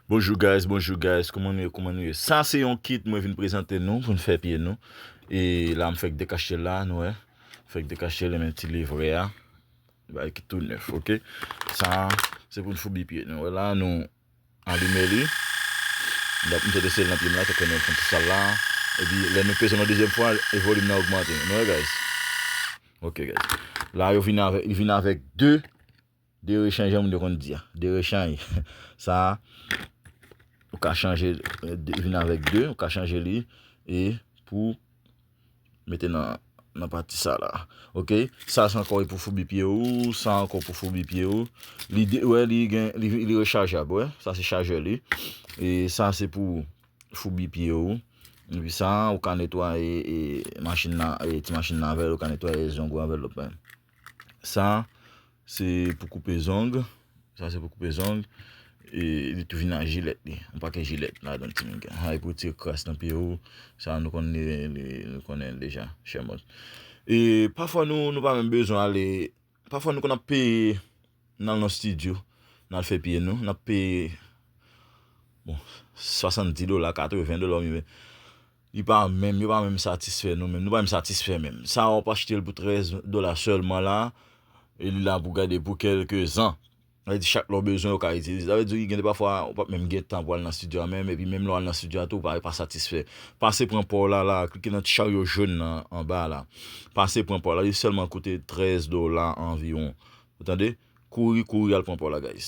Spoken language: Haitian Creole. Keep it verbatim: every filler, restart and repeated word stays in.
Bonjou guys, bonjou guys, kòman nou ye, kòman nou ye? Sa se yon kit mwen vin prezante nou pou n fè pye nou. E la m fèk dekache l la, nou wè. Fèk dekache l, men ti livrè a. Bagay ki tou nèf, oke? Sa se pou n foubi pye nou. Wè la, nou alime li. M t ap, m t ap eseye l nan pye m la, tankou nou fè ti sal la. Epi lè nou peze l yon dezyèm fwa, e volim nan ogmante. Nou wè guys? Oke guys. La yo vin avèk, li vin avèk de de rechanj, jan moun yo konn di a. De rechanj. Sa, ou ka chanje, eh, de- vin avèk de, ou ka chanje li e pou mete nan, nan pati sa la. Oke? Sa se ankò pou foubi pye ou, sa ankò pou foubi pye ou. Li de, wè, li gen, li, li rechajab, wè. Sa se chajè li. E sa se pou foubi pye ou. Epi sa, ou ka netwaye e, machin nan, e, ti machin nan avè l, ou ka netwaye zong ou avè l, lòt bagay. Sa, se pou koupe zong. Sa, se pou koupe zong. E li tou vin ak jilèt li. Yon pakèt jilèt ladan ti miga. Sa, e pou tire kras nan pye ou. Sa, nou konn li, li, nou konnen l deja. Chèmòt. E pafwa, nou, nou pa menm bezwen ale. Pafwa, nou konn ap peye, n al nan estidyo, n al fè pye nou, n ap peye, bon, swasanndis dola, katreven dola, men li pa menm, yo pa menm satisfè nou menm, nou pa menm satisfè menm. Sa w ap achte l pou trèz dola sèlman la, e li la pou gade pou kèlke zan. Sa vle di chak lè w bezwen, ou ka itilize. Sa vle di gen de pafwa, ou p ap menm gen tan pou al nan estidyo a menm, epi menm lè w al nan estidyo a tou, ou pa, pa satisfè. Pase pran pa w la, la, klike nan ti charyo jòn nan anba la. Pase pran pa w la, li sèlman koute trèz dola anviwon. Ou tande? Kouri, kouri al pran pa w la, guys.